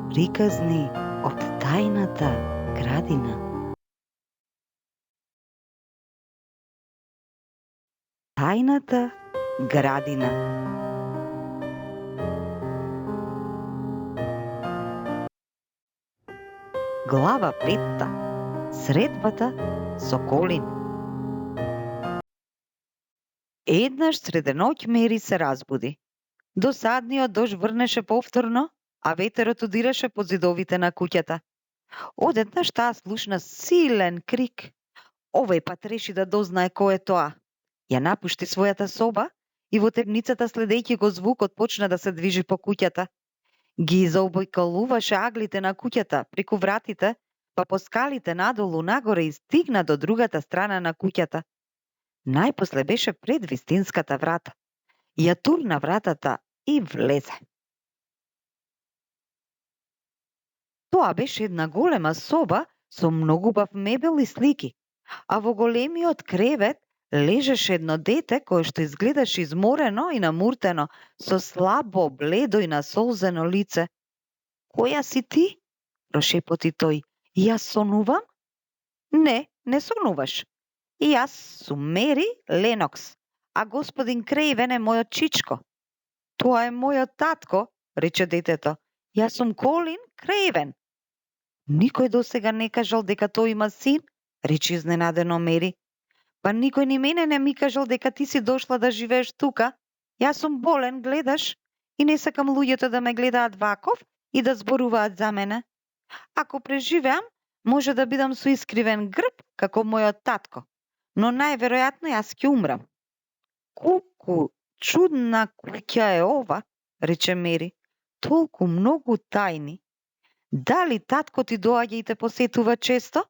Приказни од тајната градина. Тајната градина. Глава 5. Средбата со Колин. Еднаш среде ноќ Мери се разбуди. Досадниот дожд врнеше повторно, а ветерот удираше по зидовите на куќата. Одеднаш таа слушна силен крик. Овој пат реши да дознае кој е тоа. Ја напушти својата соба и во темницата следејќи го звукот почна да се движи по куќата. Ги заобиколуваше аглите на куќата преку вратите, па по скалите надолу нагоре и стигна до другата страна на куќата. Најпосле беше пред вистинската врата. Ја турна вратата и влезе. Тоа беше една голема соба со многу бав мебел и слики, а во големиот кревет лежеше едно дете кое што изгледаше изморено и намуртено, со слабо, бледо и насолзено лице. Која си ти? Прошепоти тој. Јас сонувам? Не сонуваш. И јас сум Мери Ленокс, а господин Крејвен е мојот чичко. Тоа е мојот татко, рече детето. Јас сум Колин Крејвен. Никој досега не кажал дека тој има син, рече изненадено Мери. Па никој ни мене не ми кажал дека ти си дошла да живееш тука. Јас сум болен, гледаш, и не сакам луѓето да ме гледаат ваков и да зборуваат за мене. Ако преживеам, може да бидам со искривен грб како мојот татко, но најверојатно јас ќе умрам. Колку чудна куќа е ова, рече Мери. Толку многу тајни. Дали татко ти доаѓа и те посетува често?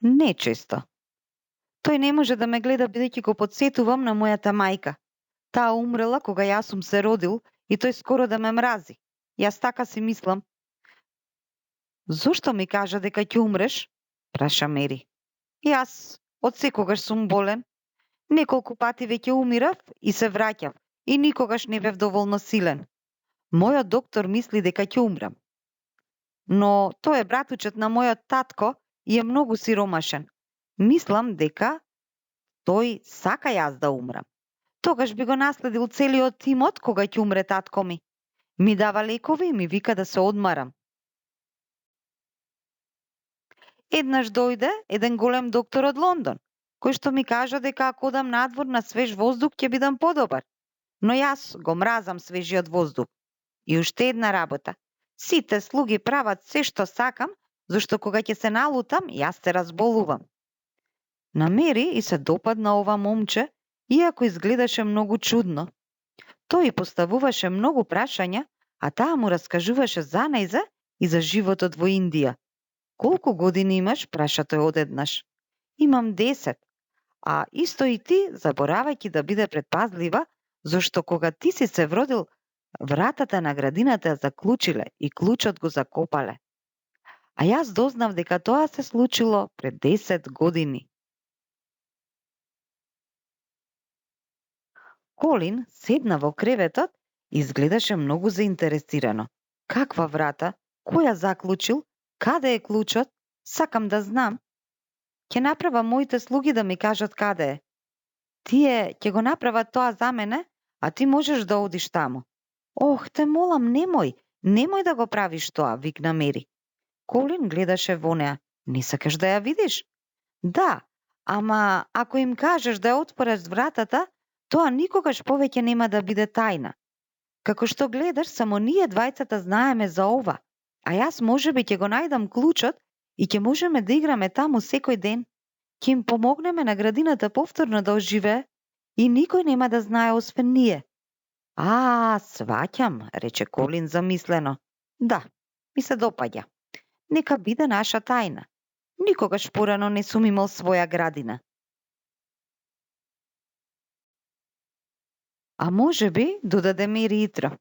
Не често. Тој не може да ме гледа бидејќи го подсетувам на мојата мајка. Таа умрела кога јас сум се родил и тој скоро да ме мрази. Јас така си мислам. Зошто ми кажа дека ќе умреш? Праша Мери. Јас од секогаш сум болен. Неколку пати веќе умирав и се враќав и никогаш не бев доволно силен. Мојот доктор мисли дека ќе умрам. Но тој е братучет на мојот татко и е многу сиромашен. Мислам дека тој сака јас да умрам. Тогаш би го наследил целиот имот кога ќе умре татко ми. Ми дава лекови и ми вика да се одмарам. Еднаш дојде еден голем доктор од Лондон, кој што ми кажа дека ако одам надвор на свеж воздух ќе бидам подобар. Но јас го мразам свежиот воздух. И уште една работа. Сите слуги прават се што сакам, зашто кога ќе се налутам, јас се разболувам. На Мери и се допадна ова момче, иако изгледаше многу чудно. Тој поставуваше многу прашања, а таа му раскажуваше за нејзе и за животот во Индија. Колку години имаш? Праша тој одеднаш. Имам 10. А исто и ти, заборавајќи да биде предпазлива, зашто кога ти си се вродил, вратата на градината ја заклучиле и клучот го закопале. А јас дознав дека тоа се случило пред 10 години. Колин седна во креветот и изгледаше многу заинтересирано. Каква врата? Кој ја заклучил? Каде е клучот? Сакам да знам. Ќе направа моите слуги да ми кажат каде е. Тие ќе го направат тоа за мене, а ти можеш да одиш таму. Ох, те молам, немој да го правиш тоа, викна Мери. Колин гледаше во неа. Не сакаш да ја видиш? Да, ама ако им кажеш да ја отвориш вратата, тоа никогаш повеќе нема да биде тајна. Како што гледаш, само ние двајцата знаеме за ова, а јас можеби ќе го најдам клучот и ќе можеме да играме таму секој ден. Ќе им помогнеме на градината повторно да оживее и никој нема да знае освен ние. Сваќам, рече Колин замислено. Да, ми се допаѓа. Нека биде наша тајна. Никогаш порано не сум имал своја градина. А можеби, додаде Мери итро.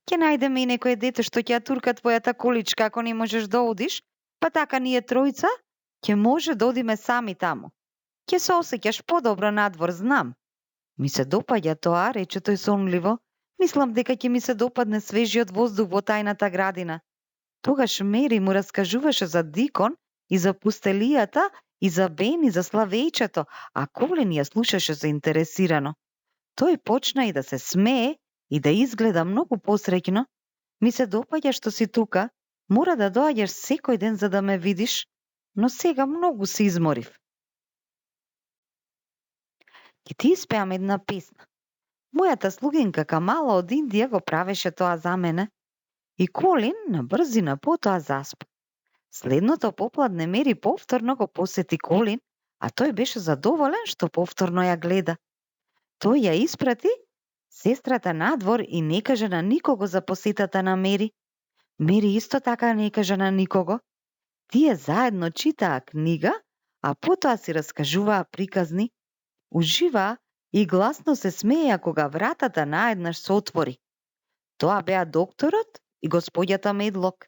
Ќе најдеме и некој дете што ќе ја турка твојата количка ако не можеш да одиш, па така ние тројца ќе може да одиме сами таму. Ќе се осеќаш подобро надвор, знам. Ми се допаѓа тоа, рече тој сонливо. Мислам дека ќе ми се допадне свежиот воздух во тајната градина. Тогаш Мери му раскажуваше за Дикон и за пустелијата и за Бен и за славејчето, а Колин ја слушаше заинтересирано. Тој почна и да се смее и да изгледа многу посреќно. Ми се допаѓа што си тука. Мора да доаѓаш секој ден за да ме видиш, но сега многу се изморив. Ќе ти испеам една песна. Мојата слугинка Камала од Индија го правеше тоа за мене. И Колин на брзина потоа заспа. Следното попладне Мери повторно го посети Колин, а тој беше задоволен што повторно ја гледа. Тој ја испрати сестрата надвор и не кажа на никого за посетата на Мери. Мери исто така не кажа на никого. Тие заедно читаа книга, а потоа си раскажуваа приказни. Уживаа и гласно се смееа кога вратата наеднаш се отвори. Тоа беа докторот и господјата Медлок.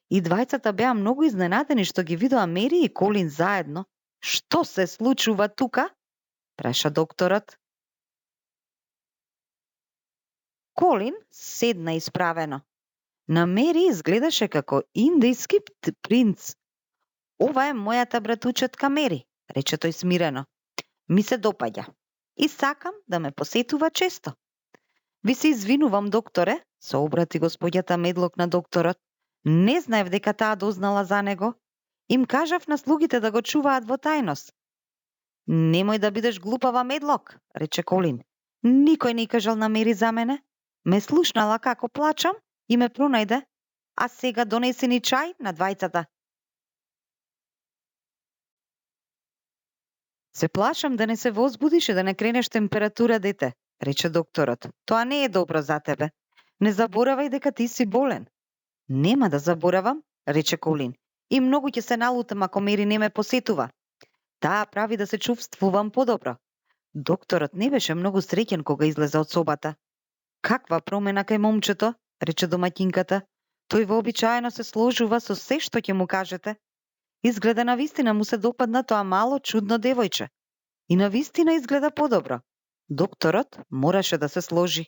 И двајцата беа многу изненадени што ги видоа Мери и Колин заедно. Што се случува тука? Праша докторот. Колин седна исправено. На Мери изгледаше како индијски принц. Ова е мојата братучетка Мери, рече тој смирено. Ми се допаѓа и сакам да ме посетува често. Ви се извинувам, докторе, се обрати господјата Медлок на докторот. Не знаев дека таа дознала за него. Им кажав на слугите да го чуваат во тајност. Немој да бидеш глупава, Медлок, рече Колин. Никој не кажал на Мери за мене. Ме слушнала како плачам и ме пронајде. А сега донеси ни чај на двајцата. Се плашам да не се возбудиш и да не кренеш температура, дете, рече докторот. Тоа не е добро за тебе. Не заборавај дека ти си болен. Нема да заборавам, рече Колин. И многу ќе се налутам ако Мери не ме посетува. Таа прави да се чувствувам подобро. Докторот не беше многу среќен кога излезе од собата. Каква промена кај момчето, рече домаќинката. Тој вообичаено се сложува со се што ќе му кажете. Изгледа навистина му се допадна тоа мало чудно девојче. И навистина изгледа подобро. Докторот мораше да се сложи.